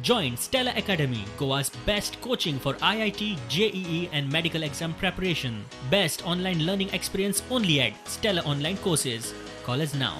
Join Stella Academy, Goa's best coaching for IIT, JEE, and medical exam preparation. Best online learning experience only at Stella Online Courses. Call us now.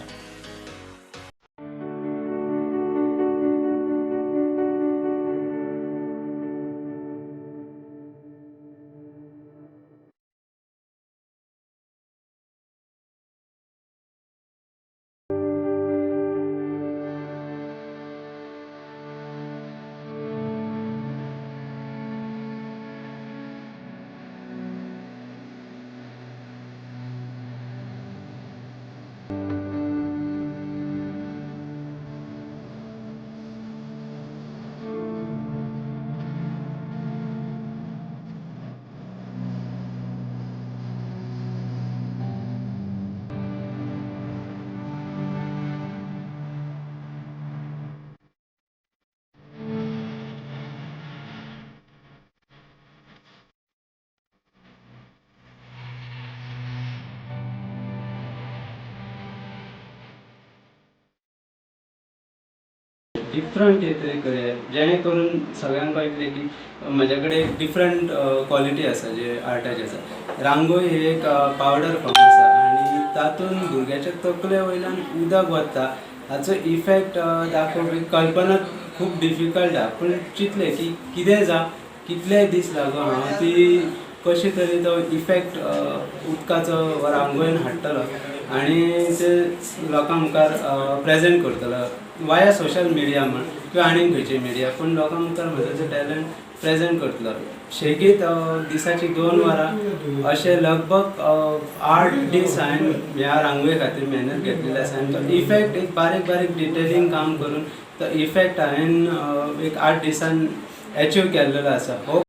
Different कितें तरी करुया जेणे करून सगळ्यांक कळटलें की म्हज्या कडेन डिफरंट क्वॉलिटी आसा जे आर्टाची आसा. रांगोळी ही एक पावडर फॉर्म आसा आनी तातूंत भुरग्याच्या तकले वयल्यान उदक वता हाचो इफेक्ट दाखोवपी कल्पना खूब डिफिकल्ट आसा. पूण चिंतलें की कितें जावं, कितले दीस लागूं, हांव ती कशे तरी तो इफेक्ट उदकाचो रांगोळीन हाडटलो आनी ते लोकां मुखार प्रेजेंट करतलो वाया सोशल मिडिया म्हण किंवा आनीक खंयची मिडिया, पूण लोकां मुखार म्हजो जो टॅलंट प्रेजेंट करतलो. शेगीत दिसाची 2 वरां अशें लगभग 8 दीस हांवें ह्या रांगोळी खातीर मेहनत घेतलेली आसा आनी तो इफेक्ट एक बारीक बारीक डिटेलिंग काम करून तो इफेक्ट हांवें एक 8 दिसान एचीव केल्लेलो आसा. हो.